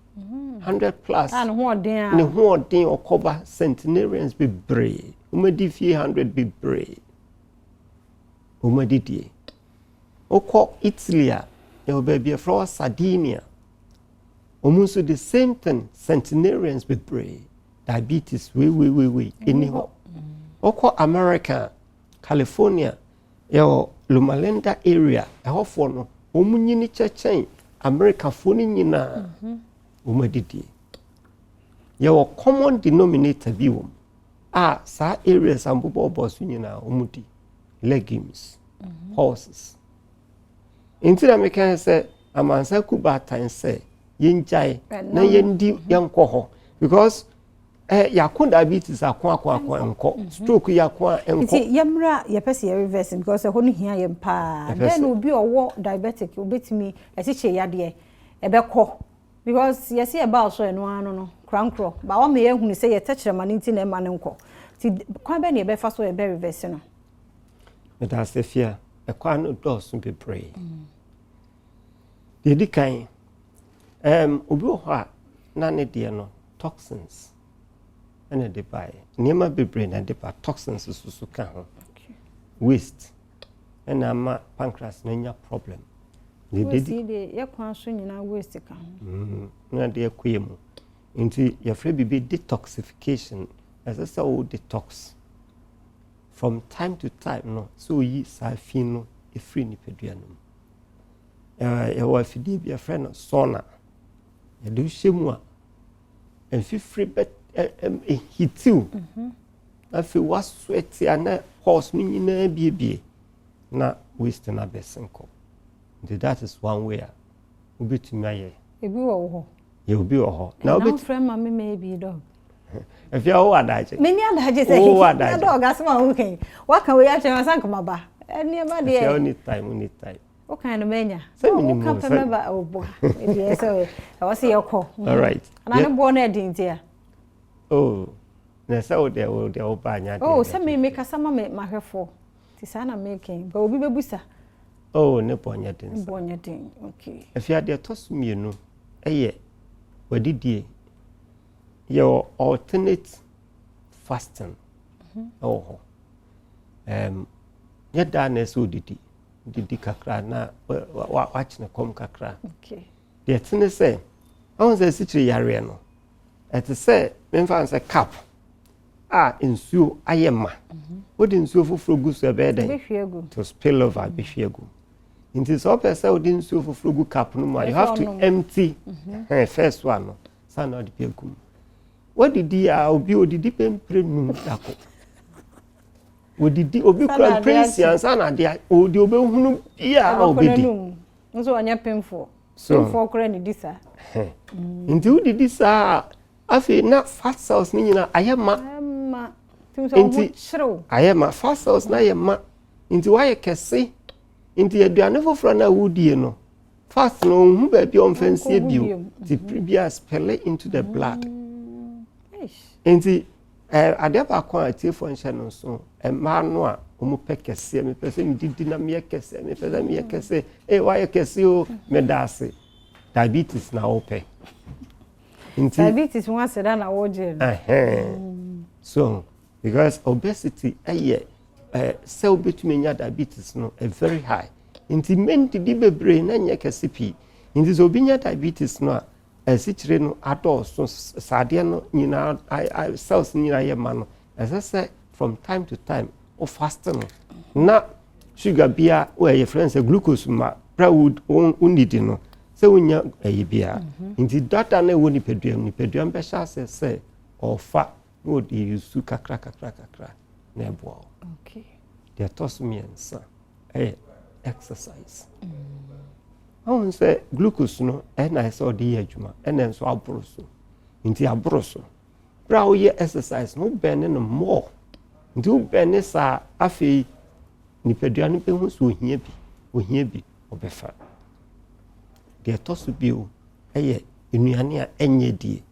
100 plus. A ne ho ɔden a. Ne ho ɔden ɔkɔba centenarians bebree, wɔn adi fie 100 bebree, wɔn adidie. Wokɔ Italy a, yɛwɔ baabi a yɛfrɛ hɔ Sardinia, wɔn nso the same thing, centenarians bebree, diabetes weiweiwei ɛni hɔ. Wokɔ America, California, yɛwɔ Loma Linda area, ɛhɔfoɔ no wɔn nyini kyɛkyɛn Americafoɔ no nyinaa. Wɔn adidie, yɛwɔ common denominator bi wɔ mu a saa areas a mbobɔbɔ so nyinaa wɔn di legumes, pulses. Nti na meka sɛ amansa ku baatan sɛ yɛngyae na yɛndi yɛnkɔ hɔ because yɛako diabetes ako ako ako nkɔ, stroke yɛako a nkɔ. Nti yɛmmra, yɛpɛ sɛ yɛ reverse because ɛhɔ no hia yɛn paa. Dɛn na obi a ɔwɔ diabetic obɛtumi asikyire yadeɛ ɛbɛkɔ? Because yɛsɛ yɛba so ɛno ano no korankorɔ ba wɔma yɛahunu sɛ yɛtɛkyerɛma no nti na ɛma no nkɔ, nti kwan bɛ ne yɛbɛfa so yɛbɛ reverse no? Meda ase fia. Ɛkwan no dɔɔso bebree. Deɛ di kan, obi wɔ hɔ a na ne deɛ no toxins. Ɛna ɛde baeɛ. Nneɛma bebree na ɛde ba, toxins nso so ka ho. Waste ɛna ama pancreas no anya problem. Waste yi deɛ, yɛ kwan so nyinaa waste ka ho. Na de ɛkɔ yɛ mu. Nti yɛfrɛ biribi detoxification. Ɛsɛ sɛ wo detox from time to time no, sɛ oyi saa fi no efiri nipadua no mu. Yɛwɔ afidie bi yɛfrɛ no sauna. Yɛde hyɛ mu a, mfifiri bɛ ɛ ɛ ehitiw. Afei wasweat a, na pores no nyinaa biebie na waste no abɛsen kɔ. Nti that is one way a wobɛtumi ayɛ. Ebi wɔ wo hɔ? Yɛ, obi wɔ hɔ. Na wobɛtumi frɛ ma me mɛyɛ bi, Doc. Afei a, wowɔ adagye. Meni adagye sɛ Wowɔ adagye. Na Doc, asɛm a woka yi, waka wei akyerɛ me asan kama ba nneɛma Afei a, deɛ. woni time, woni time. Wokan no manya. Sɛ menim woka wo, pɛ sɛ- mɛba ɔboa deɛ sɛ ɛwɔ sɛ yɛkɔ. All right. Anaa ne boɔ no ɛden nti a? Oh, na sɛ wo deɛ woba anya deɛ. Oh, sɛ me mekasa ma me mahwɛfoɔ nti saa na meka yi ba, obi bɛbusa. Oh, ne bɔ nyɛ den ne sa. boɔ nyɛ den, okay. Afei adeɛ ɛtɔ so mmienu ɛyɛ wadidie. Yɛwɔ alternate fasting ɛwɔ hɔ. Nyɛ daa na ɛsɛ odidi didi kakra na wakyene kɔm kakra. Deɛ ɛte ne sɛ ɔhu sɛ asikyire yareɛ no, ɛte sɛ memfa n sɛ cup a nsuo ayɛ ma, wode nsuo foforɔ gu so, ɛbɛyɛ dɛn? Bɛhwie agu. To spill over, bɛhwie agu. Nti sɛ wopɛ sɛ wode nsuo foforɔ gu cup no mu a, you have to Ɛsɛ ɔnom. empty first one no saa na wode bi agu mu. Wadidi a, obi odidi pɛmpere num dako, odidi obi Sa kura na ade mpere nsia nsa na adeɛ odi, obɛhunu biara Ɛbɛkɔ obɛdi. n'anum nso ɔnyɛ pemfoɔ. So pemfoɔ koraa ne di saa. Nti wodidi saa a, afei na fat cells no nyinaa ayɛ ma. Ɛma tim sɛ ɔho Nti- kyerew. Ayɛ ma, fat cells no ayɛ ma, nti wayɛ kɛse. Nti aduane foforɔ no a wodie no, fat no ɔnhu baabi a ɔmfa nsie Ɔnkɔhu bio. bio. Nti pere bi a spill into the blood. Eish. Nti adeɛ baako a atiefoɔ nhyɛ no nso, mmaa no a wɔn pɛ kɛseɛ, mepɛ sɛ medidi na meyɛ kɛseɛ, mepɛ sɛ meyɛ kɛseɛ, ee, wayɛ kɛseɛ o, meda ase, diabetes na wɔpɛ nti. Diabetes ho aseda na wɔgye no. Ɛhɛn. So because obesity ɛyɛ sɛ wobɛtumi anya diabetes no ɛ very high. Nti mendidi bebree na nyɛ kɛse pii. Nti sɛ obi nya diabetes no a, asikyire no adɔɔso, saadeɛ no nyinaa cells no nyinaa yɛ ma no, ɛsɛ sɛ from time to time wo fast no na sugar bia wɔyɛ frɛ no sɛ glucose ma bra wo wonnidi no sɛ wonya ɛyi bia. Nti dada no ɛwɔ nipadua mu, nipadua no bɛhyɛ asɛ sɛ ɔfa na wɔde yusu kakra kakra kakra na ɛboa wo. Deɛ ɛtɔ so mmiɛnsa ɛyɛ exercise. Ɔhu sɛ glucose no ɛna ɛsɛ ɔde yɛ adwuma, ɛna nso aboro so. Nti aboro so berɛ a woyɛ exercise no, wobɛne no more. Nti wobɛne saa, afei nipadua no bɛhu sɛ ohia bi, ohia bi, ɔbɛfa. Deɛ ɛtɔ so bio ɛyɛ nnuane a ɛnyɛ die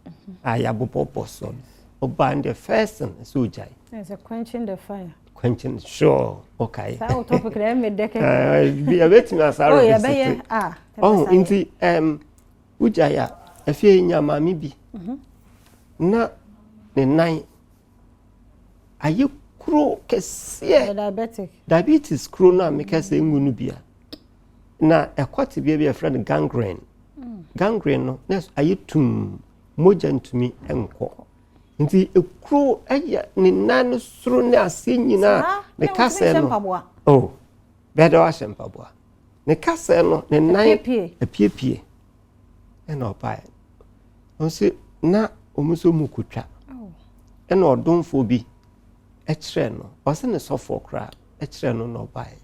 a yɛabobɔbɔ so no. Ɔbaa no deɛ, first thing sɛ ogyae. Ɛsɛ quenching the fire. Quenching, sure, okay. Saa wo topic na ɛmɛ dɛ kɛkɛ. Bi yɛbɛtumi asa Oh, revisit. yɛbɛyɛ ah. Ɔho nti wogyae a, afei nya maame bi na ne nan ayɛ kuro kɛseɛ. Diabetic. Diabetes kuro no a meka sɛ ngu no bi a, na ɛkɔ tebea bi a yɛfrɛ no gangrene. Gangrene no na ayɛ tum, mogya ntumi nkɔ, nti ekuro ɛyɛ ne nan no soro ne aseɛ nyinaa. Saa? Ne Na wɔntumi kasɛɛ nhyɛ no mpaboa. Oh, bɛɛ dɛ wahyɛ mpaboa, ne kasɛɛ no, ne nan Apiepie. apiepie. Ɛna ɔbaeɛ nso na wɔn nso mu kotwa. Ɛna ɔdomfoɔ bi ɛkyerɛ no, ɔsɛ ne sɔfoɔ koraa ɛkyerɛ no na ɔbaeɛ.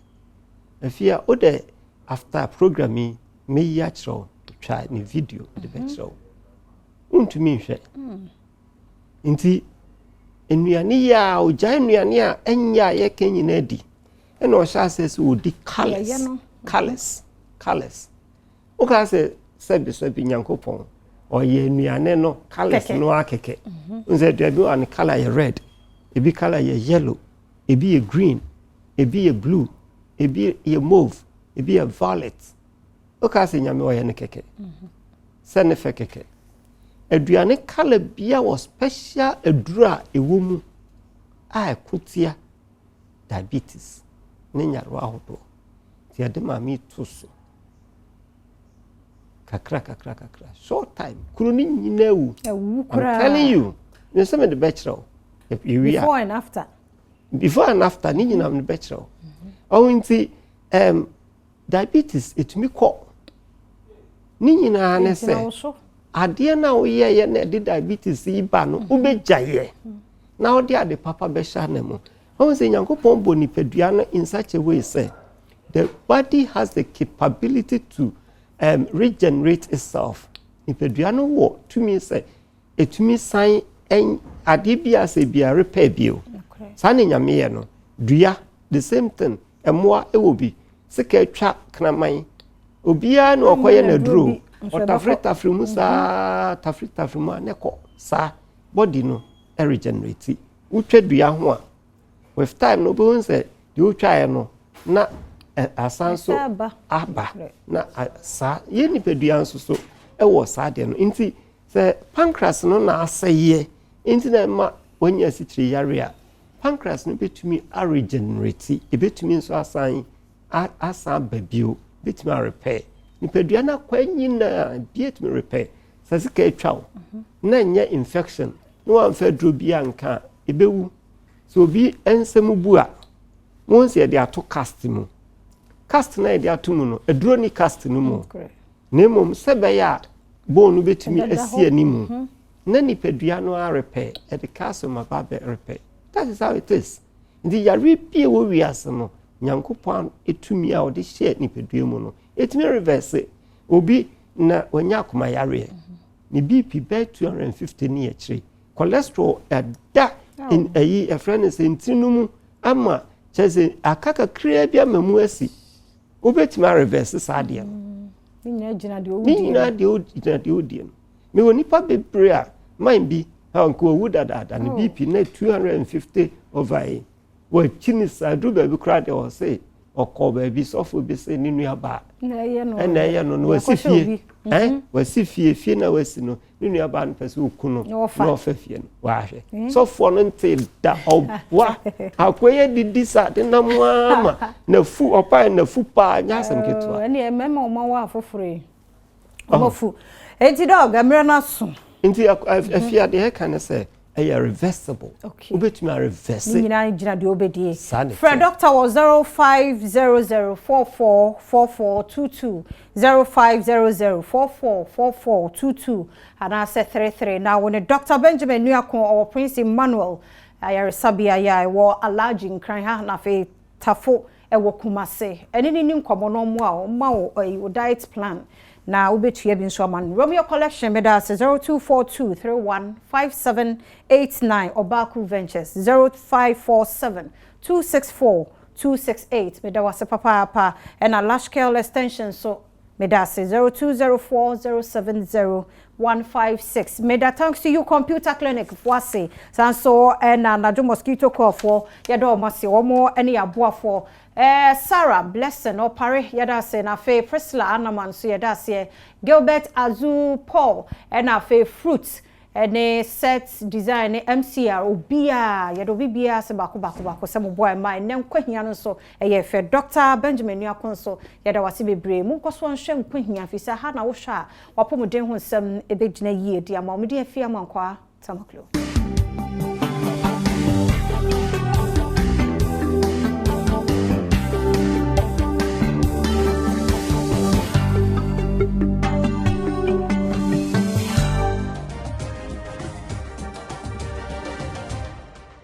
Afei a wode after program yi meyi akyerɛ wo, twa ne video de bɛkyerɛ wo, wontumi nhwɛ. Nti nnuane yi a ogyae, nnuane a ɛnyɛ a yɛka nyinaa di, ɛna ɔhyɛ aseɛ sɛ ɔdi colours. Yɛyɛ no. Colours, colours. Woka sɛ sɛbi sɛbi, Nyankopɔn ɔyɛ nnuane no colours Kɛkɛ. no akɛkɛ n sɛ aduane bi wɔ a ne colour yɛ red, ebi colour yɛ yellow, ebi yɛ green, ebi yɛ blue, ebi yɛ mauve, ebi yɛ violet. Woka sɛ Nyame ɔyɛ no kɛkɛ sɛ ne fɛ kɛkɛ. Aduane colour bia wɔ special aduro a ɛwɔ mu a ɛko tia diabetes ne nyarewa ahodoɔ. Nti yɛde maame yi to so kakra kakra kakra, short time kuro no nyinaa wu. Ɛwu I'm koraa. telling you, ne sɛ mede bɛkyerɛ wo yɛwie a Before and after. Before and after ne nyinaa mede bɛkyerɛ wo. Ɔho nti diabetes ɛtumi kɔ ne nyinaa ne Ɛgyina sɛ wo so. Adeɛ no a woyɛyɛ na ɛde diabetes yi ba no, wobɛgyaeɛ na wode ade papa bɛhyɛ ana mu. Ɔhu sɛ Nyankopɔn bɔ nipadua no in such a way sɛ the body has the capability to regenerate itself. Nipadua no wɔ tumi sɛ ɛtumi san adeɛ bi a sɛ bia repair bio. Saa ne Nyame yɛ no. Dua, the same thing. Ɛmmoa ɛwɔ bi sika atwa kraman obiara na ɔkɔyɛ n'aduro, ɔtafere tafere mu saa, tafere tafere mu a ne kɔ saa. Body no ɛregenerate. Wotwa dua ho a, with time no, wobɛhu sɛ deɛ wotwaeɛ no na asan so aba. Na saa yɛn nipadua nso so ɛwɔ saa deɛ no. Nti sɛ pancreas no na asɛeɛ nti na ɛma wɔnya asikyire yare a, pancreas no bɛtumi aregenerate, ebɛtumi nso asan aba bio, bɛtumi arepair nipadua no akwa nyinaa bia tumi repair. Sɛ sika atwa wo na nyɛ infection na wamfa aduro bi anka a, ɛbɛwu. Sɛ obi nsɛm bu a, wɔn sɛ yɛde ato cast mu. Cast na yɛde ato mu no, aduro ni cast no mu, na mmom sɛ bɛyɛ a bone no bɛtumi asi anim na nipadua no arepair, ɛde calcium aba abɛ repair. That is how it is. Nti yare bi a ɛwɔ wiase no, Nyankopɔn etumi a ɔde hyɛ nipadua mu no etumi reverse. Obi na wanya akoma yareɛ, ne BP bɛyɛ 250 ne akyire, cholesterol ɛda ɛyi ɛfrɛ no sɛ ntiri no mu ama kyerɛ sɛ aka kakraa bi ama mu asi, wobɛtumi areverse saa adeɛ no. Ne nyinaa gyina deɛ Ne nyinaa deɛ gyina deɛ odie no. Mewɔ nipa bebree a man bi a nka owu dadaada, ne BP na 250 over yi, wɔakyi ne saa duru baabi koraa deɛ, ɔse ɔkɔ baabi, sɔfo bi sɛ ne nua baa na ɛyɛ no. Ɛna ɛyɛ no no, wasi fie wasi fie. Fie na wasi no, ne nua baa no pɛ sɛ oku no Na ɔfa. Na ɔfa fie no. Wahwɛ, sɔfoɔ no nte da ɔboa akɔyɛ didi sa de nam ama nafu ɔpae nafu paa, nyɛ asɛm ketewa. Ɛne mmarima ɔma wɔ afoforɔ yi ɔmafu enti dɔg mmerɛ no aso. Nti afie adeɛ ɛka ne sɛ ɛyɛ reversible. Wobɛtumi areverse. Ne nyinaa gyina deɛ wobɛdie. Saa ne Frɛ teɛ. Doctor wɔ 0500444422, 0500444422 anaasɛ 33 na wo ne Dr Benjamin Nuako, ɔwɔ Prince Emmanuel Ayaresabea yɛ a ɛwɔ Alhaji Nkran ha na afei Tafo ɛwɔ Kumase. Ɛne ne ni nkɔmmɔ no ɔmo a ɔma wo ɛyi wo diet plan na wobɛtua bi nso ama no. Romeo Collection, meda ase, 0242315789. Ɔbaako Ventures, 0547264268. Meda wase papaapa. Ɛna Lashkel Extension so, meda ase, 0204070156. Meda Thanks to You Computer Clinic foɔ ase saa nso. Ɛna Anadwo Mosquito Coil foɔ, yɛda ɔmo ase, wɔn ne yɛaboafoɔ. Sarah Blessing Ɔpare, yɛda ase. Na afei Priscilla Anaman nso, yɛda aseɛ. Gilbert Azu Paul, ɛna afei Fruit ɛne Set Design ne MCR, obiaa yɛde obi biara sɛ baako baako baako sɛ moboa ɛma ɛnɛ Nkwahia no nso ɛyɛ fɛ. Dr Benjamin Nuako nso, yɛda wase bebree. Monkɔ so nhwɛ Nkwahia, firi sɛ ha na wohwɛ a wapɔmuden ho nsɛm ɛbɛgyina yie di ama ɔmode afie ama nkwaa tamaklo.